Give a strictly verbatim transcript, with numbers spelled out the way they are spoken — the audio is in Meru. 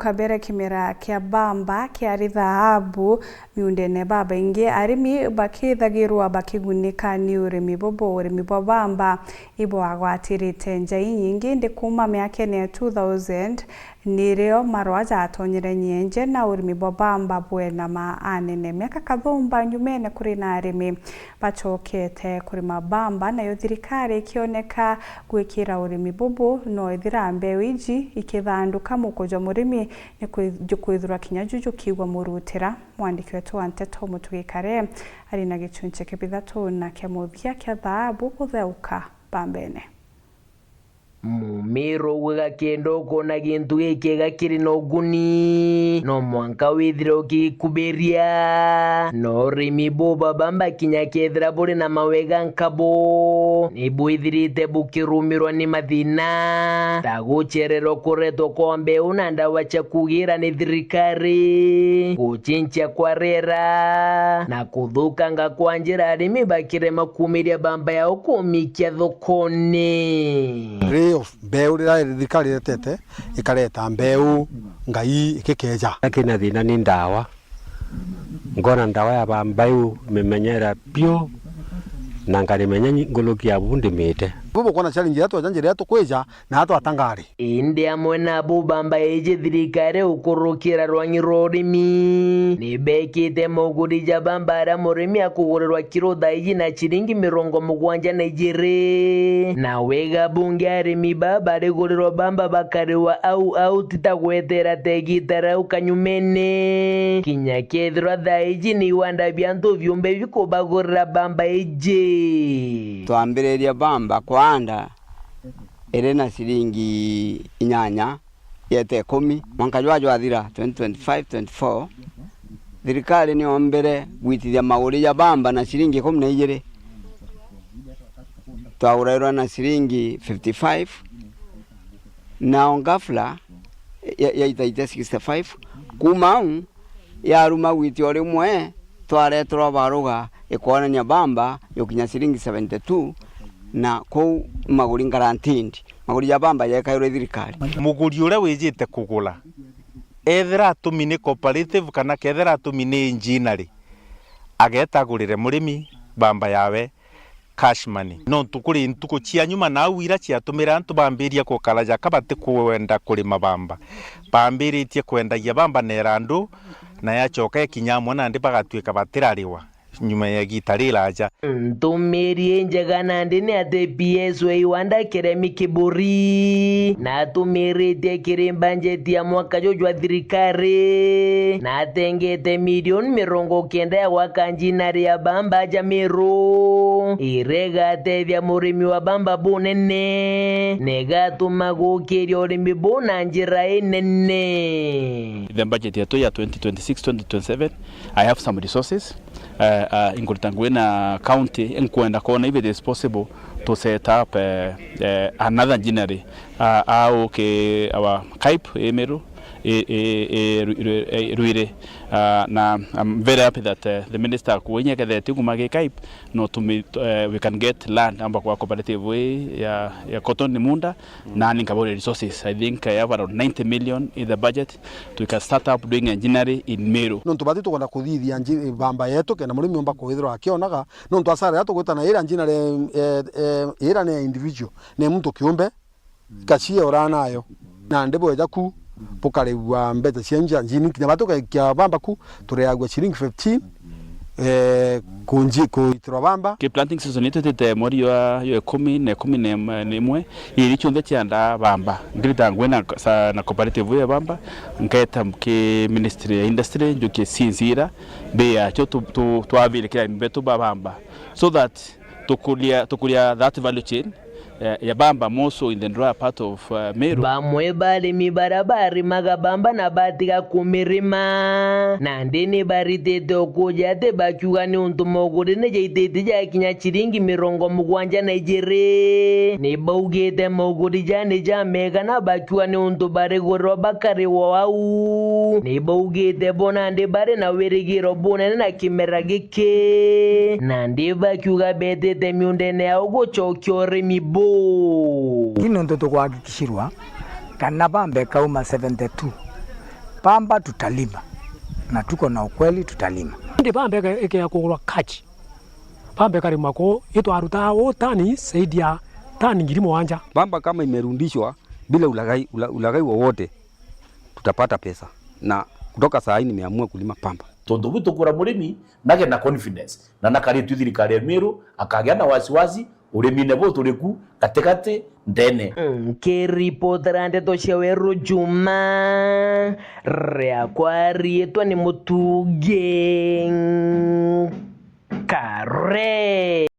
Kabere kimera kia bamba kiari thaabu miundene babaingi, arimi bakithagirwa bakigunika ni urimi bubu. Urimi bwa bamba ibwagwatirite nja inyingi, indi kuuma miakene ya two thousand nirio marwa jatonyere nyenje na urimi bwa bamba bwena ma anene. Miaka kathumba nyumene kuri na arimi bacokete kurima bamba, nayo thirikari ikioneka gwikira urimi bubu no ithira mbeu iji ikithanduka muko jwa murimi ni kwi-, jukwithirwa kinya ju jukiigua murutira. Mwandiki wetu wa nteto Mutugi Kare ari na gichunchi kia bithatu na kia muthia kia thaabu kutheuka bambene. Mumiru augaga kenda ukona gintu gikiega kiri na uguni, no mwanka withire ukigikubiria. No urimi buba bamba kinya kethira buri na mawega nkabo, ni bwithirite bukirumirwa ni mathina, ta gucererwa kuretwa kwa mbeu na ndawa cia kugira ni thirikari, gucinchia kwa riera, na kuthukanga kwa njira, arimi bakirema kumiria bamba yao kumikia thokone. Ray of mbeu riria thirikari iretete, ikareta mbeu ngai ikikeja. Kina thina ni ndawa. Ngona ndawa ya bamba iu imemenyera biu, na nkarimenya nyi-, nguluki ya bu ndimite. Bubu kwona challenge iria tweja njira iria tukwija na atwata ngari. Indi amwe na bu bamba iji thirikari ukurukira rwang'i rwa urimi, ni bekite muguri ja bamba aria murimi akugurirwa kiro thaa iji na ciringi mirongo mugwanja na ijiri. Na wega bungi arimi ba barigurirwa bamba bakariwa au au, ti ta gwetera ta igita riu kanyumene. Kinya kethirwa thaa iji ni iwanda bia antu biumbe bikubagurira bamba iji. Twambiririe bamba kwanda iri na ciringi inyanya yete ikumi. Mwanka jwa jwathira, twenty twenty-five twenty-four, thirikari niombire gwitithia maguri ja bamba na ciringi ikumi na ijiri, twagurairwa na ciringi fifty-five, nao ghafla ya-, yaitaitia sixty-five. Kuuma au, yaruma gwiti o rimwe, twareterwa baruga ikwonania bamba yukinya ciringi seventy-two, na kuu maguri guaranteed, maguri ja bamba jekairwe thirikari. Muguri uria wijite kugura, ethira atumi ni cooperative kana kethira atumi ni engineer, ageta agurire murimi bamba yawe cash money. Nontu kuri ntuku cia nyuma nau ira ciatumire antu bambiria gukara jaka batikwenda kurima bamba. Bambiritie kwendagia bamba na irandu, na yacoka ikinya amwe nandi bagatwika batirariwa nyuma ya igita riraja. Ntumiri injega nandi ni ati P S wa iwanda Kiremi Kiburi natumiritie kiri mbanjeti ya mwaka juju jwa thirikari, na atengete milioni mirongo kenda ya gwaka njinari ya bamba ja Meru, iria igatethia murimi wa bamba bunene, na igatuma gukiria urimi buu na njira inene. The budget yetu ya twenty twenty-six twenty twenty-seven, I have some resources, uh, uh, inkurita ngugi na county, nkwenda kwona if it is possible to set up, uh, uh, another njinari, uh, au ki our KAIP i Meru, i, i, i Ru-, Ru-, i Ruiri. Uh, na I'm very happy that, uh, the minister akuinya kethetie kuma ki KAIP, no to me, uh, we can get land amba kwa cooperative ii ya, ya Cotton Munda, na ni nkabore resources. I think I have around ninety million in the budget. We can start up doing engineering in Meru. Nontu bati tukwenda kuthithia nji-, bamba yetu kenda murimi omba kwithirwa akionaga, nontu asara iria tugwita na ira njina ri-, eh, eh, ira ni ya individual, ni muntu kiumbe, kacia ura nayo. Nandi bweja ku bukarigua mbeca cia nja njini, kinya batu kaikia bamba ku, tureagua ciringi fifteen, eh, kunji-, kuitirwa bamba. Ki planting season itwitite mweri wa, wa ikumi na ikumi na imwe, iri cionthe ciandaa bamba. Ngirita ngugi na sa-, na cooperative ya bamba, nketa ki ministry ya industry, njukie sinzira, bei yacio tu-, tu-, twabire kira betu ba bamba. So that tukuria, tukuria that value chain, eh, ya bamba more so in the drier part of, uh, Meru. Bamwe ba arimi baria barimaga bamba na batiga kumirima, nandi ni baritite ukuja ati bakiuga ni untu moguri ni jaitite jakinya ciringi mirongo mugwanja na ijiri. Ni baugite moguri ja ni ja mega na bakiuga ni untu barigurirwa bakariwa au. Ni baugite bo nandi bari na wirigiro bunene na kimera giki, nandi bakiuga betite miundene yao gucokia urimi buu. Ni nontu tukwakikishirwa kana bamba ikauma seventy-two, Pamba tutalima, na tuko na ukweli, tutalima. Indi pamba ike-, ikea kugurwa cash. Pamba ikarima kuu, itwarutaa uu tani zaidi ya tani ngiri mugwanja. Pamba kama imerudishwa bila ulaghai, ula-, ulaghai wowote, tutapata pesa. Na kutoka saa hii nimeamua kulima pamba. Tontu bwi tukura murimi nage na confidence, na nakaritue thirikari ya Meru akagia na wasiwasi urimine buu turi ku gatigati ndene. Nkiripotera ndeto cia Weru Juma, riakwa riitwa ni Mutungi Kare.